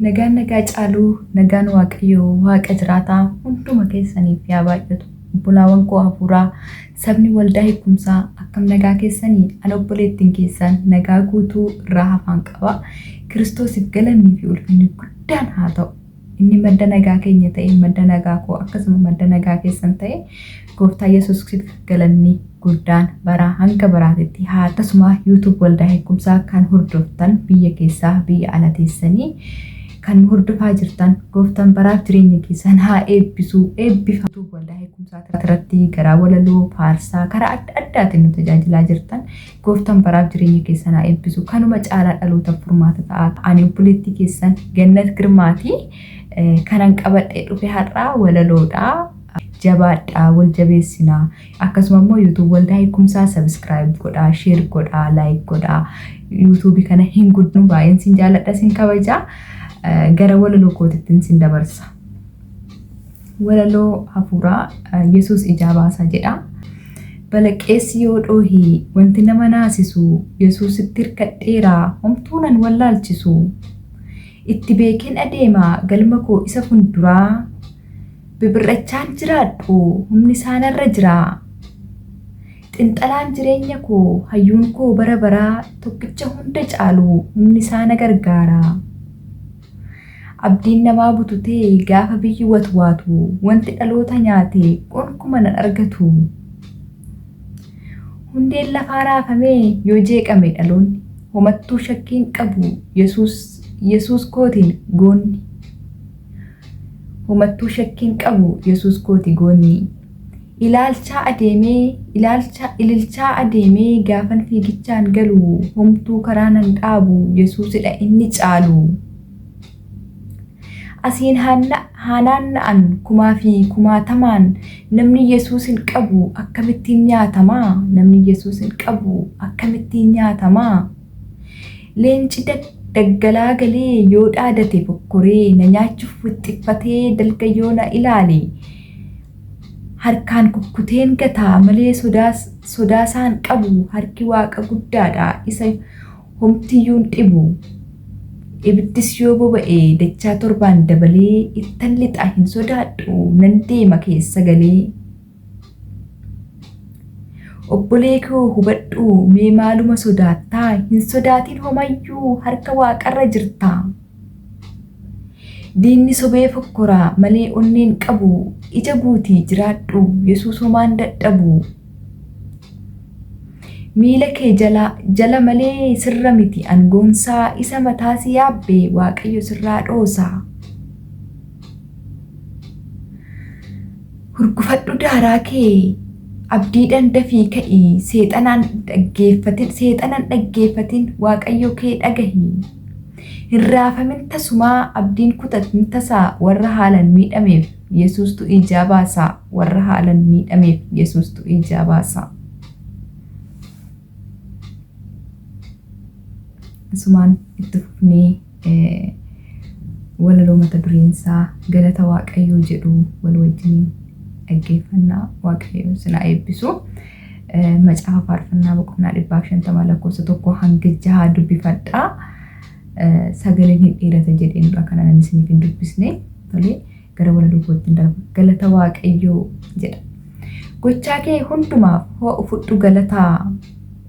Nagaan nagaa caaluu nagaan Waaqayyoo Waaqa jiraataa hunduma keessaniif yaa baay'atu. Obbolaawwan koo hafuuraa sabni waldaa hiikumsaa akkam nagaa keessanii ana obboleettiin keessan nagaa guutuu irraa hafaan qaba. Kiristoosiif galannii fi ulfinni guddaan haa ta'u. Inni madda nagaa keenya ta'e, madda nagaa koo akkasuma madda nagaa keessan ta'e gooftaa Yesuusiif galanni guddaan baraa hanga baraatitti haa akkasuma YouTube waldaa hiikumsaa kan hordoftan biyya keessaa biyya ala teessanii kan hordofaa jirtan gooftaan baraaf jireenya keessan haa eebbisu eebbifa YouTube waldaa hiikumsaa irratti garaa walaloo faarsaa karaa adda addaatiin nu tajaajilaa jirtan gooftaan baraaf jireenya keessan haa eebbisu kanuma caalaa dhalootaaf furmaata ta'a. Ani obboleettii keessan Gannat Girmaati kanan qabadhee dhufe har'aa walaloodha. Jabaadhaa wal jabeessinaa akkasuma immoo YouTube waldaa hiikumsaa subscribe godhaa share godhaa like godhaa YouTube kana hin guddinu baay'een sin jaalladha sin kabajaa gara walaloo kootittiin sin dabarsa. Walaloo hafuuraa Yesuus ijaa baasa jedha. Balaqqeessi yoo dhoohi wanti nama naasisu Yesuusitti hirkadheera homtuu nan wallaalchisu. Itti beekeen adeema galma koo isa funduraa bibirrachaan jiraadhu humni isaa narra jira. Xinxalaan jireenya koo hayyuun koo bara baraa tokkicha hunda caalu humni isaa na gargaara. Abdiin namaa bututee gaafa biyyi watwaatu wanti dhaloota nyaate gonkuma nan argatu. Hundeen lafaa raafamee yoo jeeqame dhaloonni homattuu shakkiin qabu Yesuus kootiin goonni. Homattuu shakkiin qabu Yesuus kooti goonni. Ilaalchaa adeemee ilaalcha ililchaa adeemee gaafan fiigichaan galu homtuu karaa nan dhaabu Yesuusidha inni caalu. Asiin haa naanna'an kumaa fi kumaatamaan namni Yesuus hin qabu akkamittiin nyaatamaa? Namni Yesuus hin qabu akkamittiin nyaatamaa? Leenci daggalaa galee yoo dhaadate fokkoree na nyaachuuf wixxiffatee dalga yoo na ilaale harkaan kukkuteen gataa malee sodaasaan qabu harki waaqa guddaadha isa homtiyyuu hin dhibu. Ibiddis yoo boba'e dachaa torbaan dabalee ittan lixa hin sodaadhu nan deema keessa galee. Obbolee koo hubadhu mee maaluma sodaattaa hin sodaatin homayyuu harka waaqarra jirta. Diinni sobee fokkora malee onneen qabu ija guutii jiraadhu Yesuus homaan dadhabu. Miila kee jala malee sirra miti angoonsaa isa mataa si yaabbe Waaqayyo sirraa dhoosa. Hurgufadhu daaraa kee abdiidhaan dafii ka'i seexanaan dhaggeeffatin Waaqayyo kee dhagahi. Hin raafamin tasumaa abdiin kutatin tasaa warra haalan miidhameef Yesuustu ijaa baasa warra haalan miidhameef Yesuustu ijaa baasa. Asumaan itti fufnee walaloo mata dureen isaa galata Waaqayyoo jedhu wal wajjiniin dhaggeeffannaa Waaqayyo sinaa eebbisu. Macaafa faarfannaa boqonnaa 150 lakkoofsa 1 hanga 6 dubbifadhaa. Sagaleen hin dheerata jedheen dura kana nan isiniif hin dubbisne. Tolee gara walaloo kootti darba. Galata Waaqayyoo jedha. Gochaa kee hundumaaf ho'u fudhu galataa.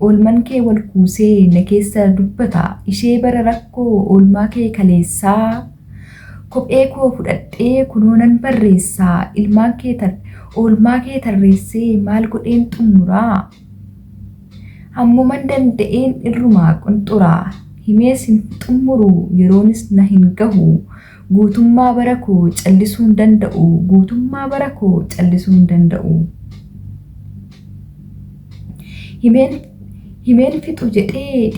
Oolman kee wal kuusee na keessa dubbata. Ishee bara rakkoo oolmaa kee kaleessaa. Kophee koo fudhadhee kunoo nan barreessaa. Ilmaan kee oolmaa kee tarreessee maal godheen xumuraa. Hammuman danda'een irrumaa qunxuraa. Himees hin xumuru yeroonis na hin gahu. Guutummaa bara koo callisuu hin danda'u. Guutummaa bara koo callisuu hin danda'u. Himeen fixu jedhee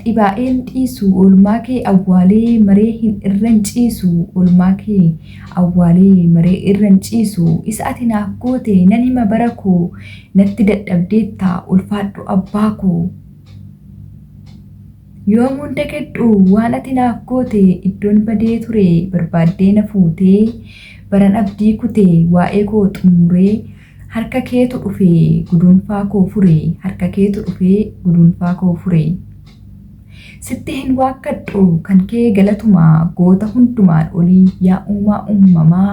dhibaa'een dhiisu oolmaa kee awwaalee maree hin irran ciisu oolmaa kee awwaalee maree irran ciisu isa ati naaf goote nan hima bara koo natti dadhabdeetta ulfaadhu abbaa koo. Yoomuun dagadhu waan ati naaf goote iddoon badee ture barbaaddee na fuutee baran abdii kute waa'ee koo xumuree harka keetu dhufee guduunfaa koo fure harka keetu dhufee guduunfaa koo fure. Sitti hin waakkadhu kan kee galatumaa goota hundumaan olii yaa uumaa uumamaa.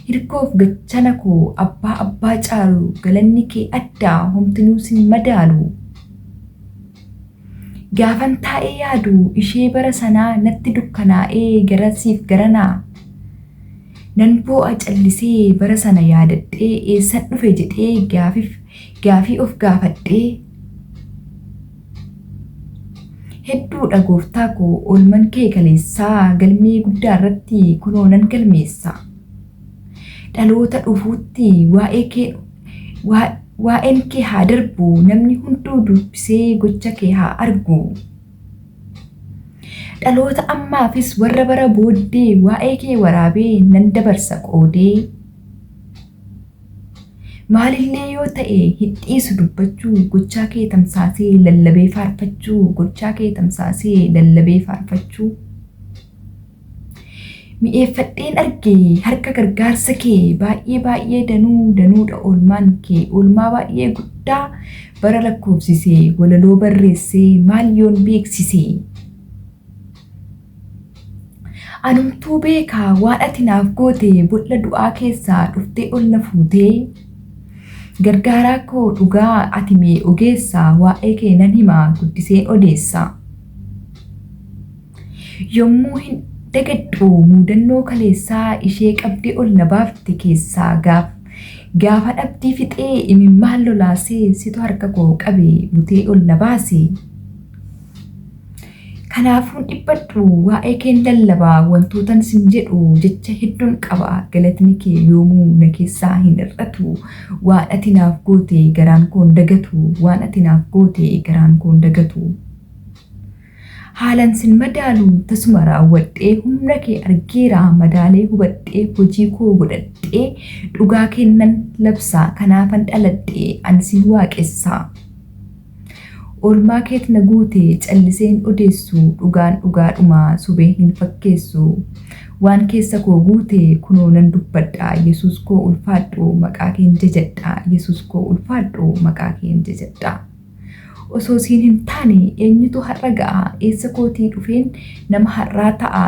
Hirkoof gachana koo abbaa abbaa caalu galanni kee addaa homtinuu sin madaalu. Gaafan taa'ee yaadu ishee bara sanaa natti dukkanaa'ee garasiif garanaa. Nan boo'a callisee bara sana yaadadhee eessan dhufe jedhee gaafii of gaafadhee. Hedduudha gooftaa koo oolman kee kaleessaa galmee guddaa irratti kunoo nan galmeessa. Dhaloota dhufuutti waa'een kee haa darbu namni hunduu dubbisee gocha kee haa argu. Dhaloota ammaafis warra bara booddee waa'ee kee waraabee nan dabarsa qoodee. Maalillee yoo ta'e hin dhiisu dubbachuu gochaa kee tamsaasee lallabee faarfachuu gochaa kee tamsaasee lallabee faarfachuu. Mi'eeffadheen arge harka gargaarsa kee baay'ee baay'ee danuu danuudha oolmaan kee oolmaa baay'ee guddaa bara lakkoofsisee walaloo barreessee maal yoon beeksise. Anumtuu beekaa waan ati naaf goote bolla du'aa keessaa dhuftee ol na fuutee. Gargaaraa koo dhugaa ati mee ogeessaa waa'ee kee nan himaa guddiseen odeessaa. Yommuu hin dagadhu muudannoo kaleessaa ishee qabdee ol na baafte keessaa gaafa dhabdii fixee imimmaan lolaasee situ harka koo qabe butee ol na baase. Kanaafuun dhiphadhu waa'ee keen lallabaa wantootan sin jedhu jecha hedduun qaba galatni kee yoomuu na keessaa hin hir'atu waan ati naaf goote garaan koon dagatu waan ati naaf goote garaan koon dagatu. Haalan sin madaalu tasuma raawwadhee humna kee argeera madaalee hubadhee hojii koo godhadhee dhugaa kennan labsaa kanaafan dhaladhee ani sin waaqessaa. Oolmaa keet na guute calliseen odeessu dhugaan dhugaadhuma sobee hin fakkeessu. Waan keessa koo guute kunoo nan dubbadha Yesuus koo ulfaadhu maqaa keen jajadha Yesuus koo ulfaadhu maqaa keen jajadha. Osoo siin hin taane eenyutu har'a ga'a eessa kootii dhufeen nama har'aa ta'a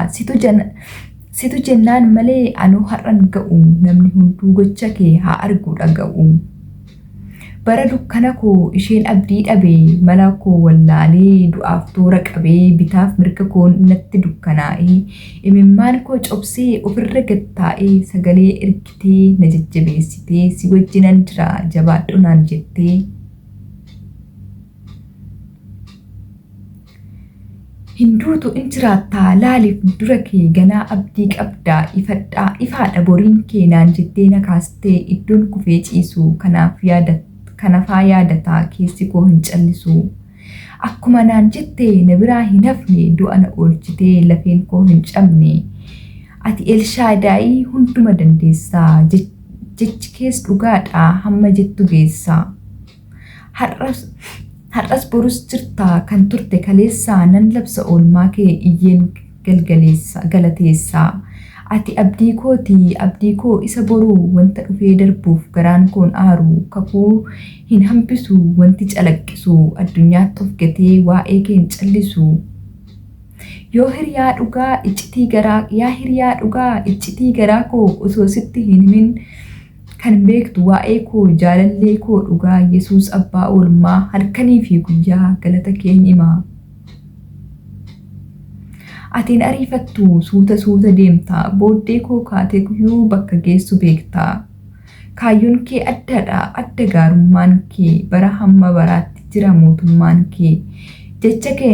situ jennaan malee anoo har'an ga'u namni hunduu gocha kee haa argu dhaga'u. Bara dukkana koo isheen abdii dhabe mala koo wallaalee du'aaf toora qabee bitaaf mirga koo natti dukkanaa'ee imimmaan koo cobsee ofirra gad taa'ee sagalee ergitee na jajjabeessitee si wajjinan jira jabaadhu naan jettee. Hin duutu in jiraattaa laaliif dura kee ganaa abdii qabdaa ifadhaa ifaadha boriin kee naan jettee na kaastee iddoon kufee ciisu kanafaa yaadataa keessi koo hin callisu. Akkuma naan jette na biraa hin hafne du'a na oolchitee lafeen koo hin cabne. Ati Elshaadaayii hunduma dandeessaa jechi kees dhugaadhaa hamma jettu geessaa. Har'as borus jirtaa kan turte kaleessaa nan labsa oolmaa kee iyyeen galateessaa. Ati abdii kootii abdii koo isa boruu wanta dhufee darbuuf garaan koon aaru kakuu hin hambisu wanti calaqqisu addunyaatti of gatee waa'ee kee hin callisu. Yoo hiriyaa dhugaa iccitii garaa yaa hiriyaa dhugaa iccitii garaa koo osoo sitti hin himin kan beektu waa'ee koo jaalallee koo dhugaa Yesuus abbaa oolmaa halkanii fi guyyaa galata keen himaa. Atiin ariifattu suuta suuta deemta booddee koo kaatee guyyuu bakka geessu beekta. Kaayyoon kee addaadha adda gaarummaan kee bara hamma baraatti jira mootummaan kee. Jecha kee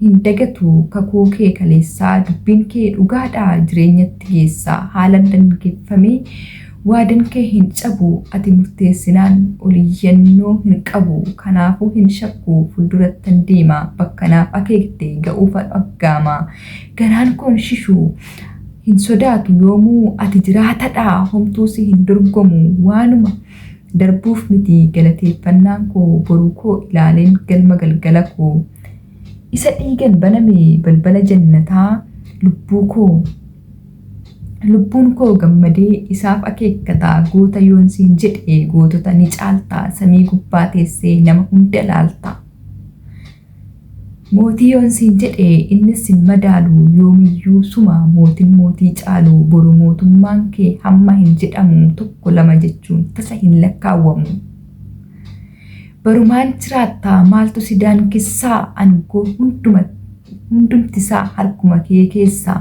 hin dagatu kakuu kee kaleessaa dubbiin kee dhugaadha jireenyatti geessaa haalan dangeeffamee waadan kee hin cabu ati murteessinaan oliyyannoo hin qabu kanaafuu hin shakku fuuldurattan deema bakka naaf akeekte ga'uuf aggaama garaan koon shishu hin sodaatu yoomuu ati jiraatadha homtuu si hin dorgomu waanuma darbuuf miti galateeffannaan koo boruu koo ilaaleen galma galgala koo. Isa dhiigan baname balbala jannataa lubbuun koo gammadee isaaf akeekkataa goota yoon siin jedhe gootota ni caaltaa samii gubbaa teessee nama hunda laalta. Mootii yoon siin jedhe innis sin madaalu yoomiyyuu suma mootin mootii caalu boru mootummaan kee hamma hin jedhamu tokko lama jechuun tasa hin lakkaawwamu. Barumaan jiraatta maaltu si daangessaa angoo hundumtisaa harkuma kee keessaa.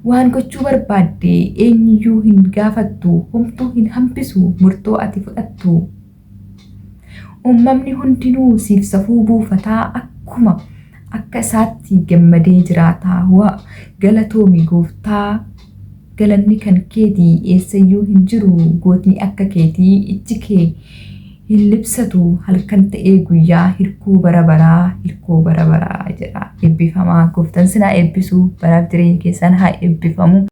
Waan gochuu barbaadde eenyuyyuu hin gaafattu homtuu hin hambisu murtoo ati fudhattu. Uumamni hundinuu siif safuu buufataa akkuma akka isaatti gammadee jiraata. Wa galatoomi gooftaa galanni kan keeti eessayyuu hin jiru gootni akka keetii ijji kee hin libsatu halkan ta'ee guyyaa hirkoo bara baraa hirkoo bara baraa jedha. Eebbifamaa gooftaan sinaa eebbisu baraaf jireenya keessan haa eebbifamu.